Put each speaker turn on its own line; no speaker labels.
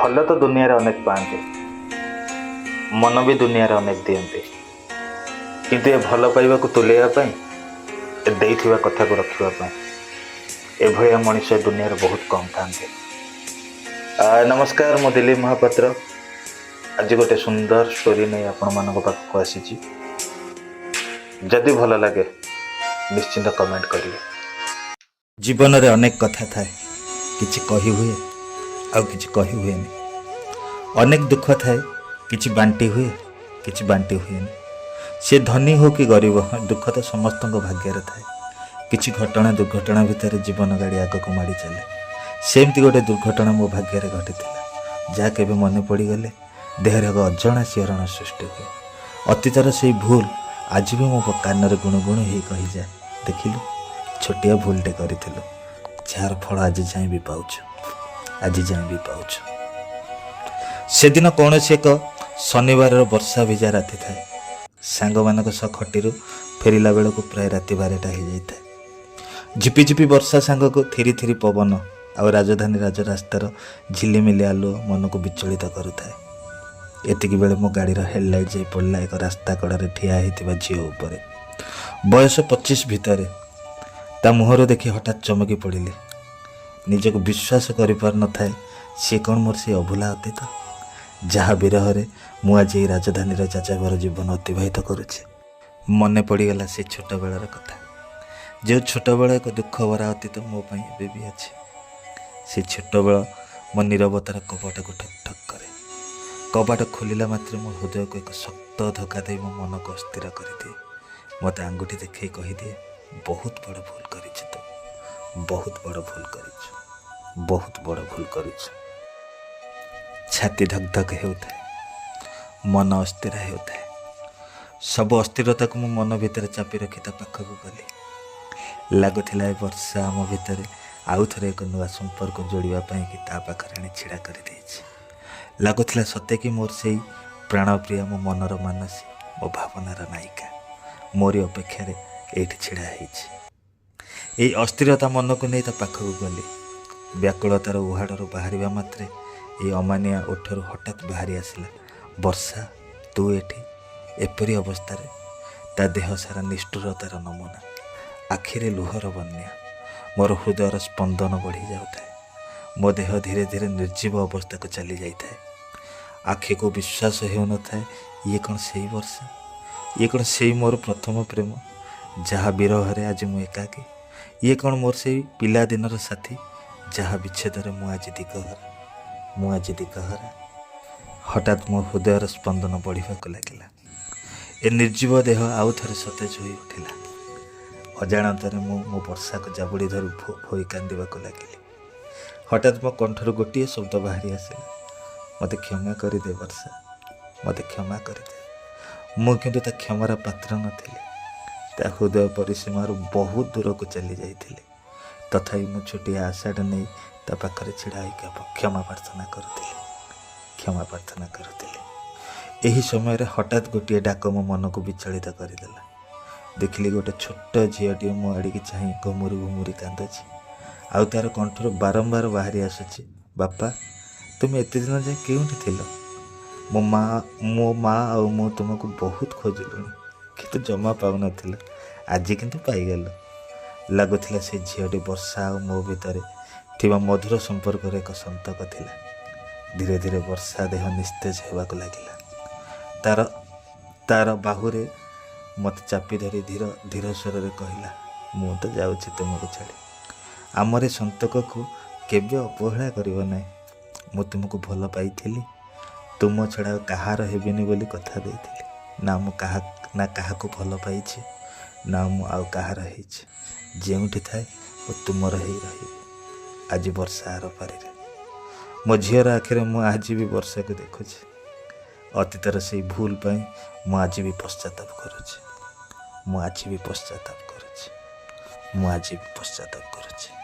ଭଲ ତ ଦୁନିଆରେ ଅନେକ ପାଆନ୍ତି, ମନ ବି ଦୁନିଆରେ ଅନେକ ଦିଅନ୍ତି, କିନ୍ତୁ ଏ ଭଲ ପାଇବାକୁ ତୁଲେଇବା ପାଇଁ, ଏ ଦେଇଥିବା କଥାକୁ ରଖିବା ପାଇଁ ଏଭଳିଆ ମଣିଷ ଏ ଦୁନିଆରେ ବହୁତ କମ୍ ଥାନ୍ତି। ନମସ୍କାର, ମୁଁ ଦିଲ୍ଲୀପ ମହାପାତ୍ର। ଆଜି ଗୋଟେ ସୁନ୍ଦର ଷ୍ଟୋରି ନେଇ ଆପଣମାନଙ୍କ ପାଖକୁ ଆସିଛି। ଯଦି ଭଲ ଲାଗେ, ନିଶ୍ଚିନ୍ତ କମେଣ୍ଟ କରିବେ। ଜୀବନରେ ଅନେକ କଥା ଥାଏ, କିଛି କହି ହୁଏ ଆଉ କିଛି କହି ହୁଏନି। ଅନେକ ଦୁଃଖ ଥାଏ, କିଛି ବାଣ୍ଟି ହୁଏ, କିଛି ବାଣ୍ଟି ହୁଏନି। ସେ ଧନୀ ହଉ କି ଗରିବ, ଦୁଃଖ ତ ସମସ୍ତଙ୍କ ଭାଗ୍ୟରେ ଥାଏ। କିଛି ଘଟଣା ଦୁର୍ଘଟଣା ଭିତରେ ଜୀବନ ଗାଡ଼ି ଆଗକୁ ମାଡ଼ି ଚାଲେ। ସେମିତି ଗୋଟେ ଦୁର୍ଘଟଣା ମୋ ଭାଗ୍ୟରେ ଘଟିଥିଲା, ଯାହା କେବେ ମନେ ପଡ଼ିଗଲେ ଦେହରେ ଏକ ଅଜଣା ଶିହରଣ ସୃଷ୍ଟି ହୁଏ। ଅତୀତର ସେଇ ଭୁଲ ଆଜି ବି ମୋ କାନରେ ଗୁଣୁ ଗୁଣୁ ହେଇ କହିଯାଏ, "ଦେଖିଲୁ, ଛୋଟିଆ ଭୁଲଟେ କରିଥିଲୁ, ଯାହାର ଫଳ ଆଜି ଯାଏଁ ବି ପାଉଛୁ, ଆଜି ଯାଏଁ ବି ପାଉଛୁ।" ସେଦିନ କୌଣସି ଏକ ଶନିବାରର ବର୍ଷା ଭିଜା ରାତି ଥାଏ। ସାଙ୍ଗମାନଙ୍କ ସହ ଖଟିରୁ ଫେରିଲା ବେଳକୁ ପ୍ରାୟ ରାତି 12ଟା ହେଇଯାଇଥାଏ। ଝିପିଝିପି ବର୍ଷା ସାଙ୍ଗକୁ ଥିରି ଥିରି ପବନ ଆଉ ରାଜଧାନୀ ରାଜରାସ୍ତାର ଝିଲିମିଲି ଆଲୁଅ ମନକୁ ବିଚଳିତ କରୁଥାଏ। ଏତିକି ବେଳେ ମୋ ଗାଡ଼ିର ହେଡ଼ଲାଇଟ୍ ଯାଇ ପଡ଼ିଲା ଏକ ରାସ୍ତା କଡ଼ରେ ଠିଆ ହେଇଥିବା ଝିଅ ଉପରେ। ବୟସ 25 ଭିତରେ। ତା ମୁହଁରୁ ଦେଖି ହଠାତ୍ ଚମକି ପଡ଼ିଲି। ନିଜକୁ ବିଶ୍ୱାସ କରିପାରୁନଥାଏ, ସିଏ କ'ଣ ମୋର ସେଇ ଅଭୁଲା ଅତୀତ, ଯାହା ବିରହରେ ମୁଁ ଆଜି ଏଇ ରାଜଧାନୀର ଯାଯାବର ଜୀବନ ଅତିବାହିତ କରୁଛି? ମନେ ପଡ଼ିଗଲା ସେ ଛୋଟବେଳର କଥା, ଯେଉଁ ଛୋଟବେଳ ଏକ ଦୁଃଖ ଭରା ଅତୀତ ମୋ ପାଇଁ ଏବେ ବି ଅଛି। ସେ ଛୋଟବେଳ ମୋ ନିରବତାର କବାଟକୁ ଠକ୍ ଠକ୍ କରେ। କବାଟ ଖୋଲିଲା ମାତ୍ରେ ମୋ ହୃଦୟକୁ ଏକ ଶକ୍ତ ଧକ୍କା ଦେଇ ମୋ ମନକୁ ଅସ୍ଥିର କରିଦିଏ। ମୋତେ ଆଙ୍ଗୁଠି ଦେଖାଇ କହିଦିଏ, "ବହୁତ ବଡ଼ ଭୁଲ କରିଛୁ ତୁ, ବହୁତ ବଡ଼ ଭୁଲ କରିଛୁ, ବହୁତ ବଡ଼ ଭୁଲ କରିଛୁ।" ଛାତି ଧକ୍ ଧକ୍ ହେଉଥାଏ, ମନ ଅସ୍ଥିର ହେଉଥାଏ। ସବୁ ଅସ୍ଥିରତାକୁ ମୁଁ ମନ ଭିତରେ ଚାପି ରଖି ତା ପାଖକୁ ଗଲି। ଲାଗୁଥିଲା, ଏ ବର୍ଷା ଆମ ଭିତରେ ଆଉ ଥରେ ଏକ ନୂଆ ସମ୍ପର୍କ ଯୋଡ଼ିବା ପାଇଁ କି ତା ପାଖରେ ଆଣି ଛିଡ଼ା କରିଦେଇଛି। ଲାଗୁଥିଲା, ସତେ କି ମୋର ସେଇ ପ୍ରାଣପ୍ରିୟ, ମୋ ମନର ମାନସୀ, ମୋ ଭାବନାର ନାୟିକା ମୋରି ଅପେକ୍ଷାରେ ଏଇଠି ଛିଡ଼ା ହେଇଛି। ଏଇ ଅସ୍ଥିରତା ମନକୁ ନେଇ ତା ପାଖକୁ ଗଲି। ବ୍ୟାକୁଳତାର ଉହାଡ଼ରୁ ବାହାରିବା ମାତ୍ରେ ଏଇ ଅମାନିଆ ଓଠରୁ ହଠାତ୍ ବାହାରି ଆସିଲା, "ବର୍ଷା, ତୁ ଏଠି ଏପରି ଅବସ୍ଥାରେ?" ତା ଦେହ ସାରା ନିଷ୍ଠୁରତାର ନମୁନା, ଆଖିରେ ଲୁହର ବନ୍ୟା। ମୋର ହୃଦୟର ସ୍ପନ୍ଦନ ବଢ଼ି ଯାଉଥାଏ। ମୋ ଦେହ ଧୀରେ ଧୀରେ ନିର୍ଜୀବ ଅବସ୍ଥାକୁ ଚାଲି ଯାଇଥାଏ। ଆଖିକୁ ବିଶ୍ୱାସ ହେଉନଥାଏ, ଇଏ କ'ଣ ସେଇ ବର୍ଷା? ଇଏ କ'ଣ ସେଇ ମୋର ପ୍ରଥମ ପ୍ରେମ, ଯାହା ବିରହରେ ଆଜି ମୁଁ ଏକାକୀ? ଇଏ କ'ଣ ମୋର ସେଇ ପିଲାଦିନର ସାଥୀ, ଯାହା ବିଚ୍ଛେଦରେ ମୁଁ ଆଜି ଦିଗହରା, ମୁଁ ଆଜି ଦିଗହରା? ହଠାତ୍ ମୋ ହୃଦୟର ସ୍ପନ୍ଦନ ବଢ଼ିବାକୁ ଲାଗିଲା। ଏ ନିର୍ଜୀବ ଦେହ ଆଉ ଥରେ ସତେଜ ହୋଇ ଉଠିଲା। ଅଜାଣତରେ ମୁଁ ମୋ ବର୍ଷାକୁ ଜାବୁଡ଼ି ଧରି ଭୋ ହୋଇ କାନ୍ଦିବାକୁ ଲାଗିଲି। ହଠାତ୍ ମୋ କଣ୍ଠରୁ ଗୋଟିଏ ଶବ୍ଦ ବାହାରି ଆସିଲା, "ମୋତେ କ୍ଷମା କରିଦେ ବର୍ଷା, ମୋତେ କ୍ଷମା କରିଦେ।" ମୁଁ କିନ୍ତୁ ତା କ୍ଷମାର ପାତ୍ର ନଥିଲି। ତା ହୃଦୟ ପରିସୀମାରୁ ବହୁତ ଦୂରକୁ ଚାଲି ଯାଇଥିଲି। ତଥାପି ମୁଁ ଛୋଟିଆ ଆଶାଟା ନେଇ ତା ପାଖରେ ଛିଡ଼ା ହୋଇକି କ୍ଷମା ପ୍ରାର୍ଥନା କରୁଥିଲି, କ୍ଷମା ପ୍ରାର୍ଥନା କରୁଥିଲି। ଏହି ସମୟରେ ହଠାତ୍ ଗୋଟିଏ ଡାକ ମୋ ମନକୁ ବିଚଳିତ କରିଦେଲା। ଦେଖିଲି, ଗୋଟେ ଛୋଟ ଝିଅଟିଏ ମୋ ଆଡ଼ିକି ଚାହିଁ ଘୁମୁରି ଘୁମୁରି କାନ୍ଦୁଛି ଆଉ ତାର କଣ୍ଠରୁ ବାରମ୍ବାର ବାହାରି ଆସୁଛି, "ବାପା, ତୁମେ ଏତେ ଦିନ ଯାଏଁ କେଉଁଠି ଥିଲ? ମୋ ମା ଆଉ ମୁଁ ତୁମକୁ ବହୁତ ଖୋଜିଲୁଣି, କିନ୍ତୁ ଜମା ପାଉନଥିଲୁ। ଆଜି କିନ୍ତୁ ପାଇଗଲୁ।" ଲାଗୁଥିଲା, ସେ ଝିଅଟି ବର୍ଷା ଆଉ ମୋ ଭିତରେ ଥିବା ମଧୁର ସମ୍ପର୍କର ଏକ ସନ୍ତକ ଥିଲା। ଧୀରେ ଧୀରେ ବର୍ଷା ଦେହ ନିସ୍ତେଜ ହେବାକୁ ଲାଗିଲା। ତାର ବାହୁରେ ମୋତେ ଚାପି ଧରି ଧୀର ଧୀର ସ୍ୱରରେ କହିଲା, "ମୁଁ ତ ଯାଉଛି ତୁମକୁ ଛାଡ଼ି। ଆମର ଏ ସନ୍ତକକୁ କେବେ ଅବହେଳା କରିବ ନାହିଁ। ମୁଁ ତୁମକୁ ଭଲ ପାଇଥିଲି। ତୁମ ଛଡ଼ା ଆଉ କାହାର ହେବିନି ବୋଲି କଥା ଦେଇଥିଲି। ନା ମୁଁ ନା କାହାକୁ ଭଲ ପାଇଛି, ନା ମୁଁ ଆଉ କାହାର ହେଇଛି। ଯେଉଁଠି ଥାଏ, ମୁଁ ତୁମର ହେଇ ରହିବି।" ଆଜି ବର୍ଷା ଆରପାରିରେ। ମୋ ଝିଅର ଆଖିରେ ମୁଁ ଆଜି ବି ବର୍ଷାକୁ ଦେଖୁଛି। ଅତୀତର ସେଇ ଭୁଲ ପାଇଁ ମୁଁ ଆଜି ବି ପଶ୍ଚାତାପ କରୁଛି। ମୁଁ ଆଜି ବି ପଶ୍ଚାତାପ କରୁଛି। ମୁଁ ଆଜି ବି ପଶ୍ଚାତାପ କରୁଛି।